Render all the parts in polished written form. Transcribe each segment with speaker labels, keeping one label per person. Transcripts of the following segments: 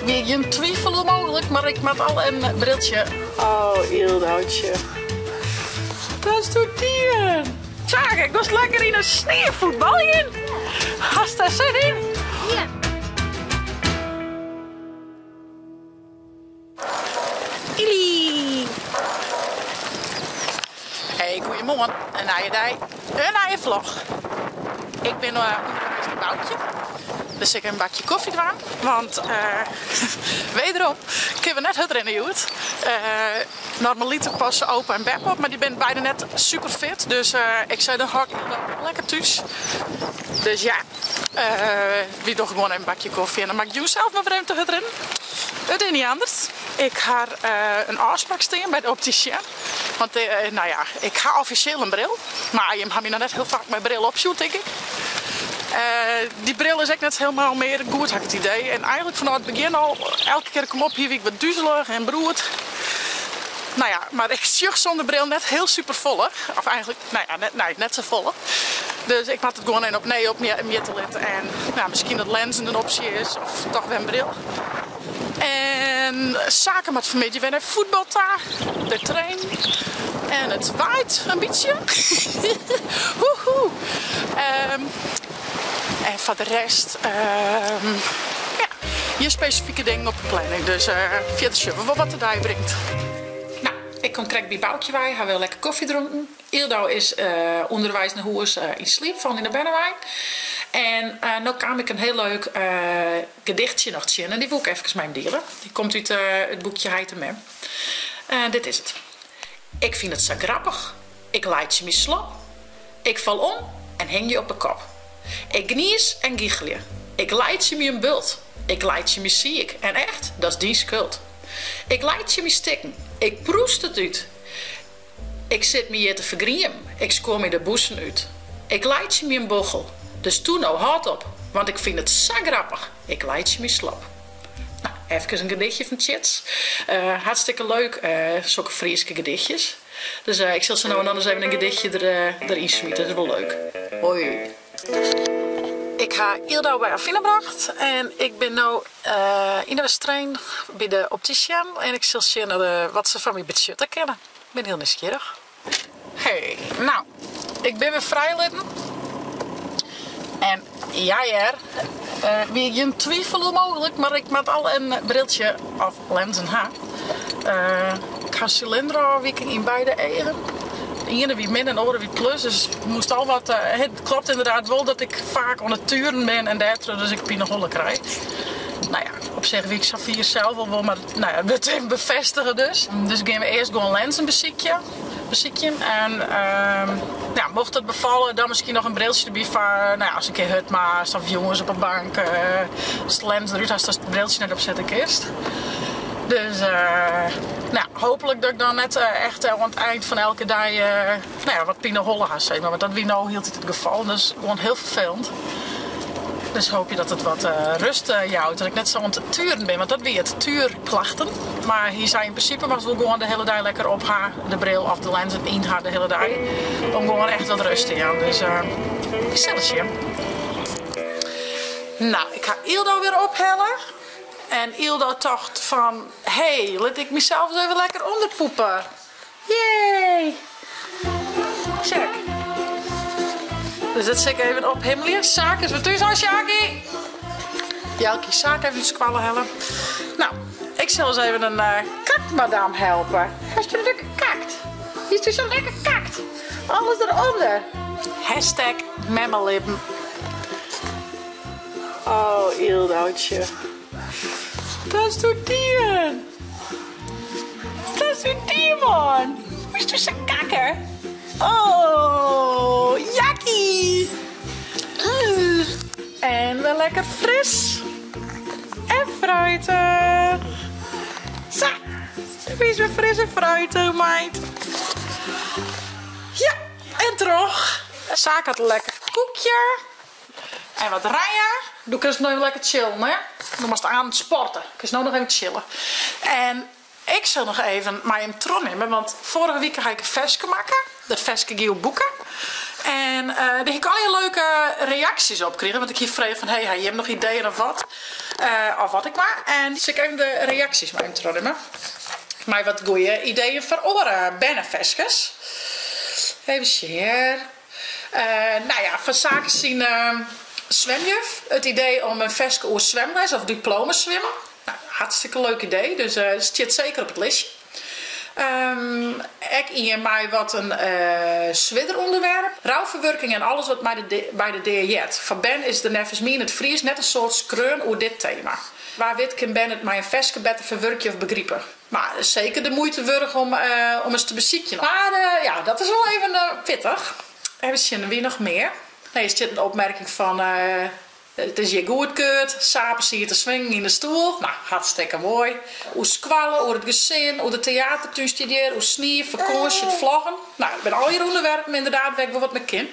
Speaker 1: Wie gjin twifel oer mooglik, mar ik moat al in briltsje. Oh, Yldoutje. Dat is doe dien. Sake, goest lekker yn 'e snie fuotbaljen? Hast dêr sin yn?
Speaker 2: Ja.
Speaker 1: Yllie! Hey, goeiemoarn. In nije dei, in nije vlog. Ik bin ûnderweis nei Boukje. Dus ik in bakje kofje dwaan, want wederom kinne we net hurd rinne hjoed. Normaliter passe opa en beppe op, mar dy binne beide net super fit. Dus ik sei dan hâld ik Yldo lekker thús. Dus ja, wy dogge gewoan even in bakje kofje en dan moat ik jûn sels mar wer even te hurd rinnen. It is niet anders. Ik ha in ôfspraak stean by de opticien. Want nou ja, ik ha offisjeel in bril, mar jim ha my noch net hiel faak mei bril op sjoen, tink ik. Dy bril is ek net helemaal mear goed, ha ik it idee. En eigenlik fanôf it begjin al, elke kear ik him op hie, wie ik wat duzelich en beroerd. Nou ja, mar ik sjoch sûnder bril net hiel super folle. Of eigenlik, nou ja, net, nee, net sa folle. Dus ik moat it gewoan even opnij opmjitte litte. En nou, miskien dat lenzen in opsje is, of toch wer in bril. En Sake moat fanmiddei wer nei fuotbal ta, de train. En it waait in bytsje. Woehoe. En foar de rest, ja, gjin spesifike dingen op de planning. Dus fierder sjogge we wol wat de dei bringt. Nou, ik kom krekt by Boukje wei, ha wer lekker kofje dronken. Yldo is ûnderweis nei hûs yn sliep fallen yn de bernewein. En no kaam ik in hiel leuk gedichtsje noch tsjin en dy woe ik efkes mei jim diele. Dy komt út it boekje Heit en Mem. Dit is it. Ik fyn it sa grappich, ik laitsje my slop. Ik fal om en hingje op 'e kop. Ik gniis en gichelje, ik laitsje my in bult. Ik laitsje my siik en echt, dat is dyn skuld. Ik laitsje my stikken, ik proest it út. Ik sit my hjir te fergriemen, ik skuor my de bûsen út. Ik laitsje my in bochel, dus toe no, hâld op, want ik fyn it sa grappich, ik laitsje my slop. No, efkes in gedichtje fan Tjits. Hartstikke leuk, sokke Fryske gedichtjes. Dus ik sil sa no en dan ris even in gedichtje deryn smite, dat is wol leuk. Hoi. Ik ha Yldo by Avina brocht en ik bin no yn de Westereen by de opticien en ik sil sjen wat se foar my betsjutte kinne. Ik bin hiel nijsgjirrich. Hey, nou, ik bin wer frijlitten. En ja hear, wie gjin twifel oer mooglik, mar ik moat al in briltsje of lenzen ha. Ik ha silinderôfwiking yn beide eagen. De iene wie min en de oare wie plus, dus moast al wat. Het klopt ynderdaad wol dat ik faak oan it turen bin en dêrtroch dus ek pineholle krij. Nou ja, op sich wie ik safier sels al wol, mar nou ja, it wurdt even befêstige dus. Dus gean we earst gewoan lenzen besykje, besykjen. En ja, mocht dat befalle, dan miskien noch in briltsje derby foar, nou ja, ast in kear hurd moatst of jûns op 'e bank, ast de lenzen derút hast, datst it briltsje net opsette kinst. Dus nou, hooplik dat ik dan net echt oan it ein fan elke dei nou ja, wat pineholle ha, sis mar. Want dat wie no hieltyd it gefal, dus gewoan hiel ferfelend. Dus hoopje dat it wat rust jout, dat ik net sa oan it turen bin, want dat wie it, tuerklachten. Mar hy sei yn prinsipe moatst wol gewoan de hiele dei lekker op ha, de bril of de lenzen yn ha de hiele dei, om gewoan echt wat rust te jaan. Dus we sille sjen. Nou, ik ha Yldo wer ophelle. En Yldo tocht fan, hey, lit ik mysels ris even lekker ûnderpoepe. Yay! Check. Dus dat sil ik even ophimmelje. Saak is wer thús. Hoi Sjaki! Jelkie Saak even út skoalle helle. Nou, ik sil ris even in kakmadam helpe. Hast jo lekker kakt? Hiest jo sa lekker kakt? Alles deronder. Hashtag memmelibben. Oh, Yldoutje. Dat is doe dien. Dat is doe dien, man. Moest du sa kakke? Oh, jakkie. En wer lekker fris en fruitich. Sa, do bist wer fris en fruitich, meid. Ja, en troch. Saak hat in lekker koekje. En wat ranja. Doe kinst noch even lekker chillen, hè? Do moatst aan it sporten. Kinst no noch even chillen. En ik sil noch even mei him trochnimme, want foarige wike ha ik in ferske makke. Dat ferske gie oer boeken. En dêr hie ik allegear leuke reaksjes op krigen, want ik hie frege fan hey, ha jim noch ideeën of wat? Of wat ek mar. En sil ik even de reaksjes mei jim trochnimme. Mei wat goeie ideeën foar oare berneferskes. Even sjen hear. Nou ja, fan Sake syn swimjuf. It idee om in ferske oer swimles of diplomaswimmen. Nou, hartstikke leuk idee, dus stiet seker op it listje. Ek ien mei wat in swierder ûnderwerp, rouferwurking en alles wat mei de by de dea heart. Foar bern is der neffens my yn it Frysk net in soad skreaun oer dit tema. Wa wit kin bern it mei in ferske better ferwurkje of begripe. Mar seker de muoite wurdich om ris te besykjen. Mar ja, dat is wol even pittich. Even sjen, der wie noch mear. Nee, der stiet in opmerking fan It is hjir goedkeurd. Sape siet te swingen yn de stoel. No, hartstikke moai. Oer skoalle, oer it gesin, oer de teatertún stiet hjir, oer snie, fakânsje, it vloggen. No, dat binne allegear ûnderwerpen ynderdaad wêr't ik wol wat mei kin.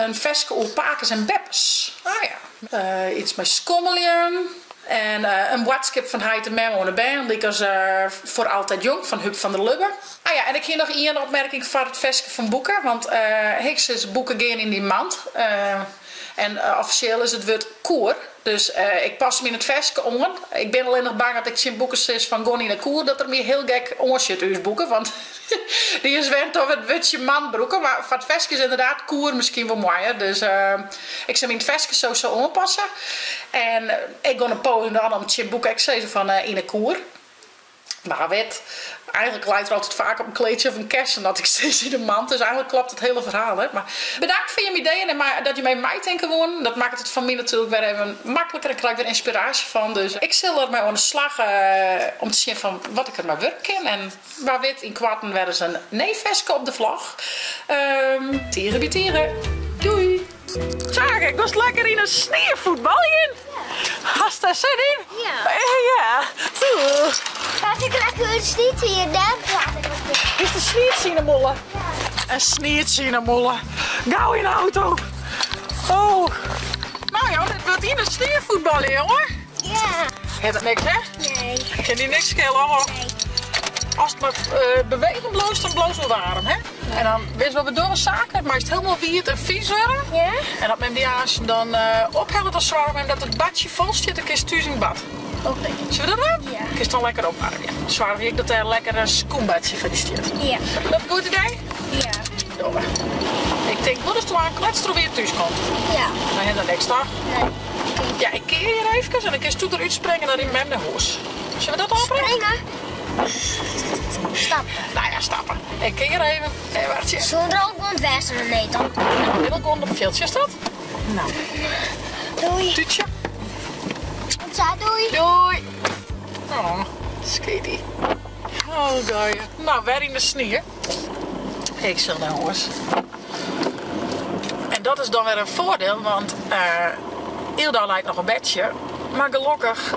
Speaker 1: In ferske oer pakes en beppes. Ah ja. Iets mei skommeljen. En in boadskip fan heit en mem oan de bern, lykas Voor Altijd Jong fan Huub van der Lubbe. Ah ja, en ik hie noch ien opmerking foar it ferske fan Boeke, want ik sis Boeke gean yn dyn mand. En offisjeel is it wurd koer, dus ik pas him yn it ferske oan. Ik bin allinnich bang at ik tsjin Boeke sis fan gon yn 'e koer, dat er my hiel gek oansjocht, ús Boeke, want dy is wend dat we it wurdsje mand brûke. Mar foar it ferske is ynderdaad koer miskien wol moaier. Dus ik sil him yn it ferske sowieso oanpasse. En ik gon in poging dwaan om tsjin Boeke ek sizzen fan yn 'e koer. Wa wit. Eigenlik leit er altyd faak op in kleedsje of in kessen as ik sis yn de mand. Dus eigenlik klopt it hiele ferhaal net. Mar bedankt foar jim ideeën en dat jim even meitinke woenen. Dat makket it foar my natuerlik wer even makliker en krij ik wer ynspiraasje fan. Dus ik sil der mei oan de slach om te sjen fan wat ik der mei wurk kin. En wa wit ynkoarten wer ris in nij ferske op de vlog. Tige by tige. Doei! Sake, goest lekker yn 'e snie fuotbaljen? Hast dêr sin yn?
Speaker 2: Ja.
Speaker 1: Ja.
Speaker 2: Laat ik lekker een snietje in de
Speaker 1: Is de snietsje yn 'e mûle?
Speaker 2: Ja.
Speaker 1: In snietsje yn 'e mûle. Gau yn de auto. Oh. Nou joh, dit wurdt yn 'e snie fuotbaljen, jonge.
Speaker 2: Ja.
Speaker 1: Hat it niks, hè?
Speaker 2: Nee.
Speaker 1: Kin dy niks skele, hoor.
Speaker 2: Nee.
Speaker 1: Ast mar bewegen bliuwst, dan bliuwst wol waarm, hè? En dan witst wat we dogge, Sake? It meist hielendal wiet en fies wurde.
Speaker 2: Ja.
Speaker 1: En as mem dy aanst dan ophellet, dan soargje mem dat it badsje fol stiet, dan kinst thús yn it bad.
Speaker 2: Oké.
Speaker 1: Sille we dat dwaan?
Speaker 2: Ja.
Speaker 1: Kinst dan lekker opwaarmje. Soargje ik dat dêr lekker in skûmbadsje foar dy stiet.
Speaker 2: Ja.
Speaker 1: Dat in goed idee?
Speaker 2: Ja.
Speaker 1: Dogge we. Ik tink wol datsto oan klets troch weer thús komt.
Speaker 2: Ja.
Speaker 1: Dan ha we niks toch?
Speaker 2: Nee.
Speaker 1: Ja, ik kear hjir efkes en dan kinst do derút springe en dan rint mem nei hûs. Sille we dat ôfprate?
Speaker 2: Springe? Stappen.
Speaker 1: Nou ja, stappen. Ik kear even. Nee, wachtsje.
Speaker 2: Soene der al guon wêze nee dan?
Speaker 1: Hiel guon op fjild, sjochst dat? Nou.
Speaker 2: Doei.
Speaker 1: Tútsje.
Speaker 2: Sa, doei.
Speaker 1: Doei. Oh, skitty. Oh, goeie. Nou, wer yn de snie. Ik sil nei hûs. En dat is dan wer in foardiel, want Ylda leit noch op bedsje. Mar gelokkich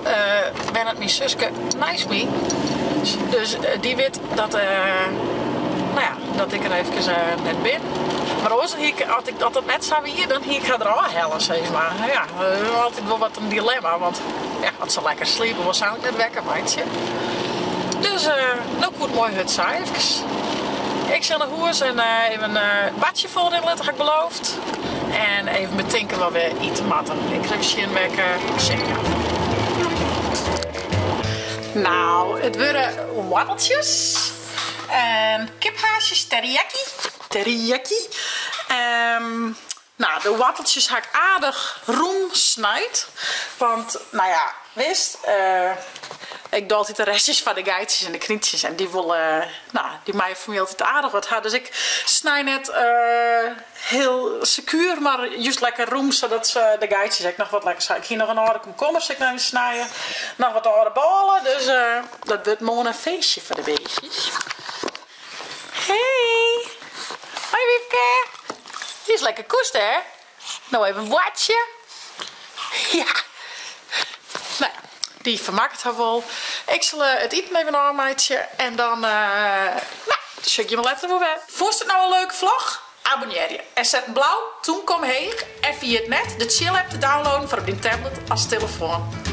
Speaker 1: wennet myn suske neist my. Dus dy wit dat, no ja, dat ik der efkes net bin. Mar oars hie ik, as ik, as dat net sa wie, dan hie ik har derôf helle, sis mar. Ja, dat is altyd wol wat in dilemma, want ja, as se lekker sliepe wol, sa ik net wekker meitsje. Dus no koe it moai hurd sa efkes. Ik sil nei hûs en even it badsje fol rinne litte, ha ik beloofd. En even betinke wat we ite moatte. Ik sil even sjen wêr't ik sin yn haw. Nou, it wurde woarteltsjes en kiphaasjes teriyaki. Teriyaki. Nou, de woarteltsjes ha ik aardich rûn snijd. Want, nou ja, witst, ik doe altyd de restjes foar de geitsjes en de knyntsjes en dy wolle, nou, dy meie fan my altyd aardich wat ha. Dus ik snij net hiel sekuer, mar just lekker rûn, sadat se de geitsjes ek noch wat lekkers ha. Ik hie noch in âlde komkommer, sil ik noch even snije. Noch wat âlde bôle, dus dat wurdt moarn in feestje foar de beestjes. Hey! Hoi Wiepke! Dy is lekker koest hè? No even in boartsje. Ja. Nou ja, dy fermakket har wol. Ik sil it iten even ôfmeitsje en dan, nou, sjoch ik jimme letter wol wer. Fûnst it no in leuke vlog? Abonnearje en set in blau tûmke omheech en ferjit net de Tsjil app te downloaden foar op dyn tablet as telefoan.